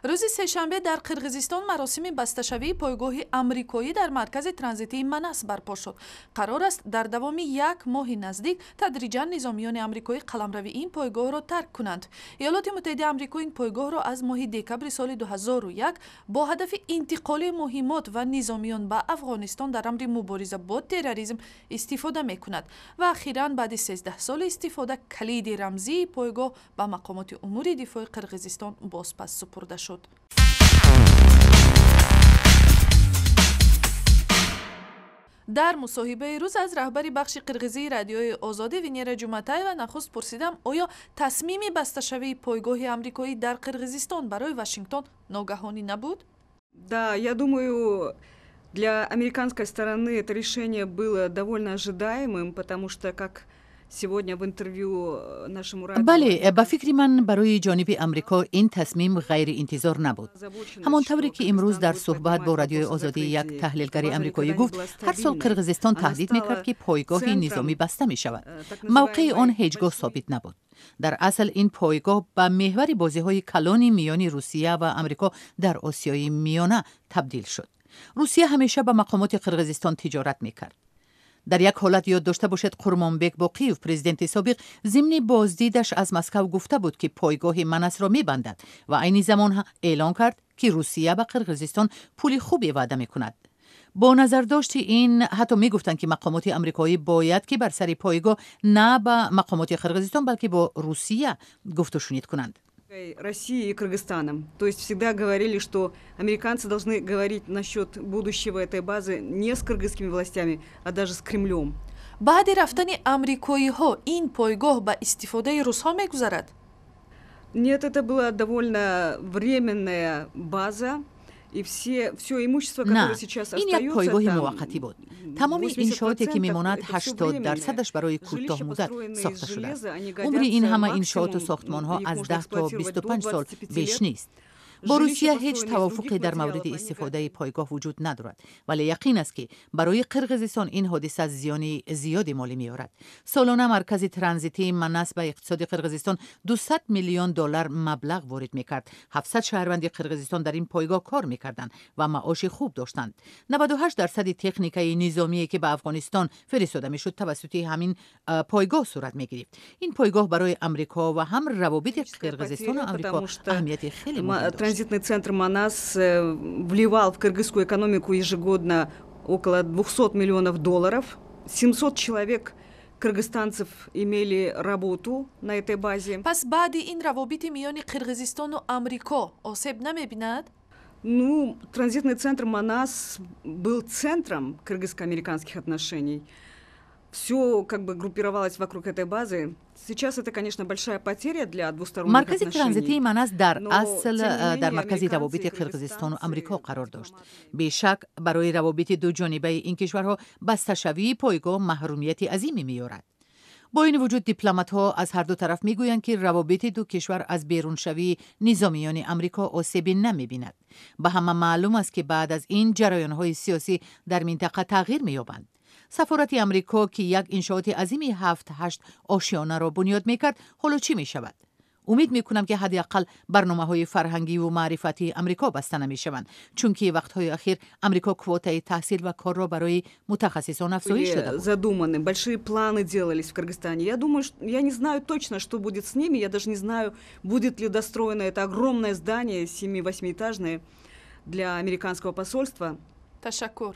Рӯзи сешанбе дар Қирғизистон маросими басташавии пойгоҳи амрикоӣ дар маркази транзитии Манас барпо шуд. Қарор аст, дар давоми як моҳи наздик тадриҷан низомиёни амрикоӣ қаламрави ин пойгоҳро тарк кунанд. Иёлоти Муттаҳидаи Амрико ин пойгоҳро аз моҳи декабри соли 2001 бо ҳадафи интиқоли муҳиммот ва низомиён ба Афғонистон дар амри мубориза бо терроризм истифода мекунад ва ахиран баъди 13 соли истифода калиди рамзии пойгоҳ ба мақомоти умури дифои Қирғизистон бозпас супурда шуд. Дар мусоҳибаи рӯз аз раҳбари бахши қирғизии Радиои Озодӣ Венера Ҷуматаева нахуст пурсидам, оё тасмими басташавии пойгоҳи амрикоӣ дар Қирғизистон барои Вашингтон ногаҳонӣ набуд? Да, я думаю, для американской стороны это решение было довольно ожидаемым, потому что, как сегодня в интервью нашему радио. Бале, ба фикри ман, барои ҷониби Амрико ин тасмим ғайриинтизор набуд. Ҳамон тавре ки имрӯз дар суҳбат бо Радиои Озодӣ як таҳлилгари амрикоӣ гуфт, ҳар сол Қирғизистон таҳдид мекард, ки пойгоҳи низомӣ баста мешавад. Мавқеи он ҳеҷ гоҳ собит набуд. Дар асл ин пойгоҳ ба меҳвари бозиҳои калони миёни Русия ва Амрико дар Осиёи Миёна табдил шуд. Русия ҳамеша ба мақомоти Қирғизистон тиҷорат мекард. Дар як ҳолат ёд дошта бошед, Қурмонбек Боқиев, президенти собиқ, зимни боздидаш аз Москав гуфта буд, ки пойгоҳи Манасро мебандад ва айни замон эълон кард, ки Русия ба Қирғизистон пули хубе ваъда мекунад. Бо назардошти ин ҳатто мегуфтанд, ки мақомоти амрикоӣ бояд ки бар сари пойгоҳ на ба мақомоти Қирғизистон, балки бо Русия гуфтушунид кунанд. Россией и Кыргызстаном. То есть всегда говорили, что американцы должны говорить насчет будущего этой базы не с кыргызскими властями, а даже с Кремлем. Баъди рафтани амрикоиҳо ин пойгоҳ ба истифодаи русҳо мегузарад? Нет, это была довольно временная база. И все имущество, которое сейчас ин як пойгоҳи муваққатӣ буд. Тамоми иншооте, ки мемонад, 80 дарсадаш барои кӯтоҳмуддат сохта шудааст. Умри ин ҳама иншооту сохтмонҳо аз 10 то 25 сол беш нест. Бо Русия ҳеҷ тавофуқе дар мавриди истифодаи пойгоҳ вуҷуд надорад, вале яқин аст, ки барои Қирғизистон ин ҳодиса зиёни зиёди молӣ меорад. Солона маркази транзитии Манас ба иқтисоди Қирғизистон 200 миллион доллар маблағ ворид мекард. 700 шаҳрванди Қирғизистон дар ин пойгоҳ кор мекарданд ва маоши хуб доштанд. 98 дарсади техникаи низомие, ки ба Афғонистон фиристода мешуд, тавассути ҳамин пойгоҳ сурат мегирифт. Ин пойгоҳ барои Амрико ва ҳам равобити Қирғизистону Амрико аҳамияти хеле муҳим дошт. Транзитный центр Манас вливал в кыргызскую экономику ежегодно около 200 миллионов долларов. 700 человек кыргызстанцев имели работу на этой базе. Пас баъди ин равобити миёни Қирғизистону Амрико осеб намебинад? Ну, транзитный центр Манас был центром кыргызско-американских отношений. Все как бы группировалось вокруг этой базы. Сейчас это, конечно, большая потеря для двусторонних Маркази транзитии Манас дар асл дар маркази равобити Қирғизистону Амрико қарор дошт. Бешак, барои равобити дуҷонибаи ин кишварҳо басташавии пойгоҳ маҳрумияти азиме меорад. Бо ин вуҷуд дипломатҳо аз ҳарду тараф мегӯянд, ки равобити ду кишвар аз беруншавии низомиёни Амрико осебе намебинад. Ба ҳама маълум аст, ки баъд аз ин ҷараёнҳои сиёсӣ дар минтақа тағйир меёбанд. Сафорати Амрико, ки як иншооти азими ҳафт ҳашт ошёнаро бунёд мекард, ҳоло чӣ мешавад? Умед мекунам, ки ҳадди ақал барномаҳои фарҳангиву маърифатии Амрико баста намешаванд, чунки вақтҳои ахир Амрико квотаи таҳсил ва корро барои мутахассисон афзоиш дода буд. Задуманы, большие планы делались в Кыргызстане. Я думаю, что, я не знаю точно, что будет с ними, я даже не знаю, будет ли достроено это огромное здание семи-восьмиэтажное для американского посольства. Ташаккур.